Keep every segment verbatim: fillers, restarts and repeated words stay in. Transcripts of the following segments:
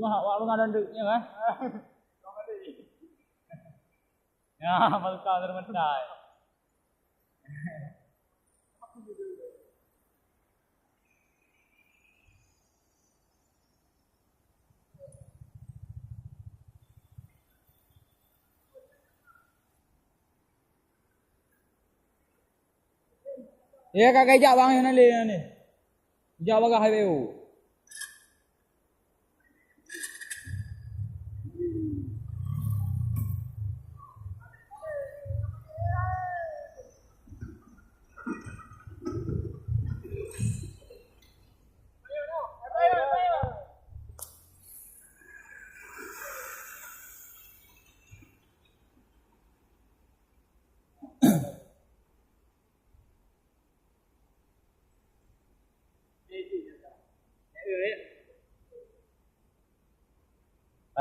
Wah, wak lu ngadon deuk nya kan? Ya, malka terbentai. Ya, ka geujak bang, ya, nanti, nanti. Jak bagah hai beu.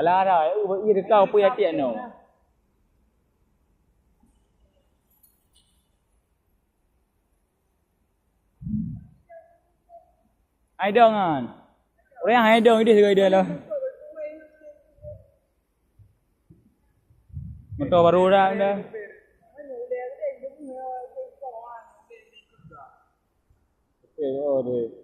Alah, dah, eh, uh, iya, dekau pun ya tiak no. Hai dong kan. Orang hai dong ideh juga ideh lah. Motor baru dah, dah. Oke, oh, deh.